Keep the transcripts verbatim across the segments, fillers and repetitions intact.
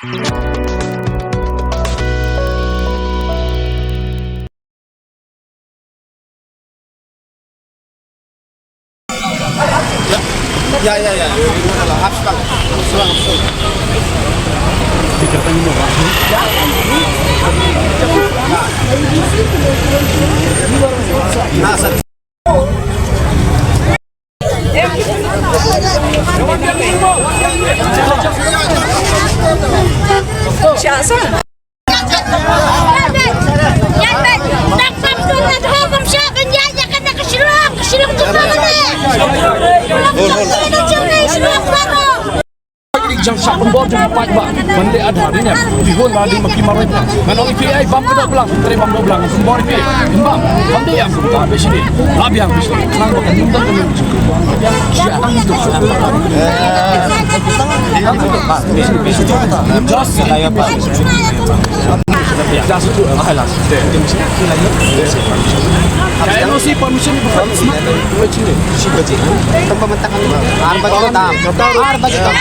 Ya, ya, ya. Absbang. Absbang, absbang. Jang shah pynbor jong u paidbah ban leh Aadhaar ne. Bihun la dei ma ki marwei plang. Ngan ong ïa phi, ai bam ka dohblang, trei bam dohblang, pynbor ïa phi. Bam, bam dei ïa phi, bam phi shini. La biang phi shini. Nang ba ka nim dang ka nim. Just Ka N O C permission ni bukan. Ar baje tam. Ar baje tam.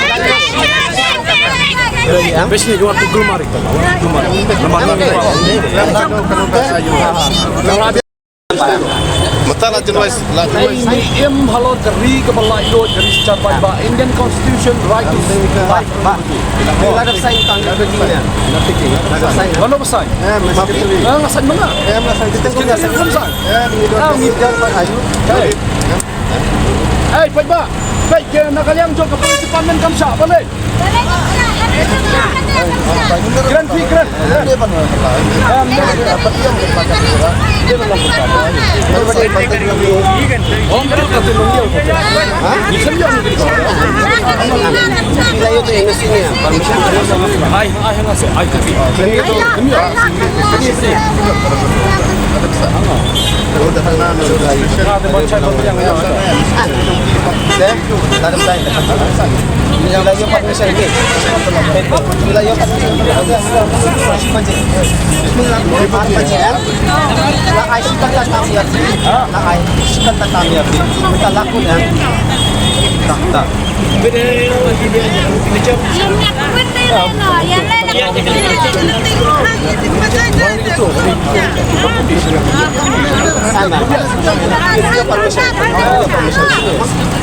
Bes ni dua tu kulmari. Kulmari. Nomor dua. Mata la jenuais, la jenuais. Ni im halor ka ri kaba laitluid, ka ri shabar ba Indian Constitution, right to life. Ba, ba. La dep sign tang ka jingïa. La dep sign. Mano ba sign? Eh, ma secretary. Ah, nga sign mana? Eh, ma sign. Kita kong sign. Sign. Eh, ni dua. Ah, ni dua. Hey. Hey, paidbah. Peit, na ka liang jong ka police department kam shah ban leh. Kren phi, kren.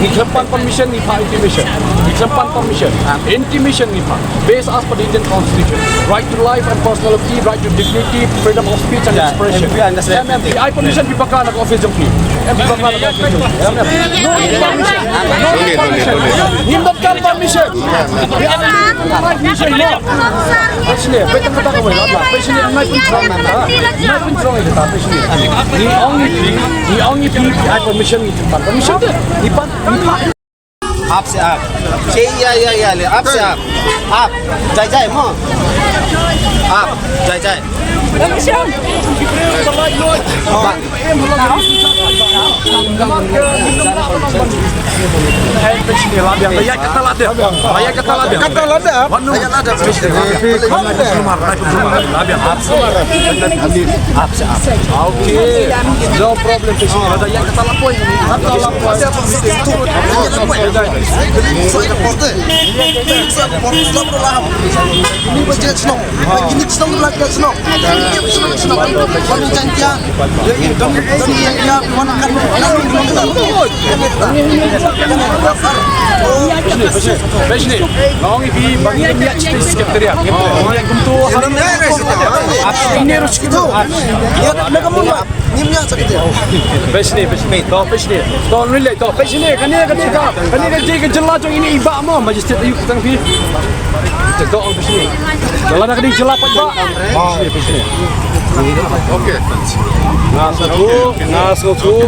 Ngi khlem pan permission ngi phah intimation. Ngi khlem pan permission. Intimation ngi phah. Based as per the Indian Constitution. Right to life and personal liberty, right to dignity, freedom of speech and expression. Em, em, phi ai permission phi bakla na ka office jong phi. Em, phi bakla na ka office jong phi. Em, em. No permission. No permission. Ngim donkar permission. Phi ai permission, no. Permission, phi tang kata ka wei, la, permission, ngai pyntrong, ngai pyntrong ïa kata, permission. Ngi ong ïa phi, ngi ong ïa phi, phi ai permission, ngi pan permission te. Ngi pan, ngi pan. Ap se ap. Che, ya, ya, ya, le. Ap se ap. Ap. Jai, jai, mo. Ap. Jai, jai. Ba. Okay. No problem. Peshni, peshni. Nga ong ïa phi ba ngi ïa secretariat. Ngi ïa kumto. Peshni, peshni. To, peshni. To, relay, to, peshni. Kane, kane, kane ka jylla jong ine i bah mo, magistrate aïu tang phi. Te to, peshni. Lada ka dei jylla paidbah. Peshni, peshni. Okay. Nga sngewthuh, nga sngewthuh.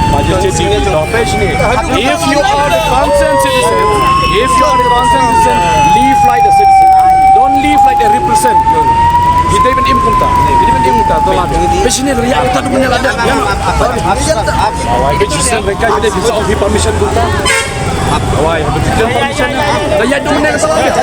Magistrate, to, peshni. If you are a concerned citizen, if you are a concerned citizen, live like a citizen. Don't live like a represent. Kita ban im kumta. Kita ban im kumta. To la. Peshni, ria kita tu punya lada. Ya, no. Awai, peshni, mereka kita bisa permission kumta. Awai, permission. Dah ya, tu mana salah dia?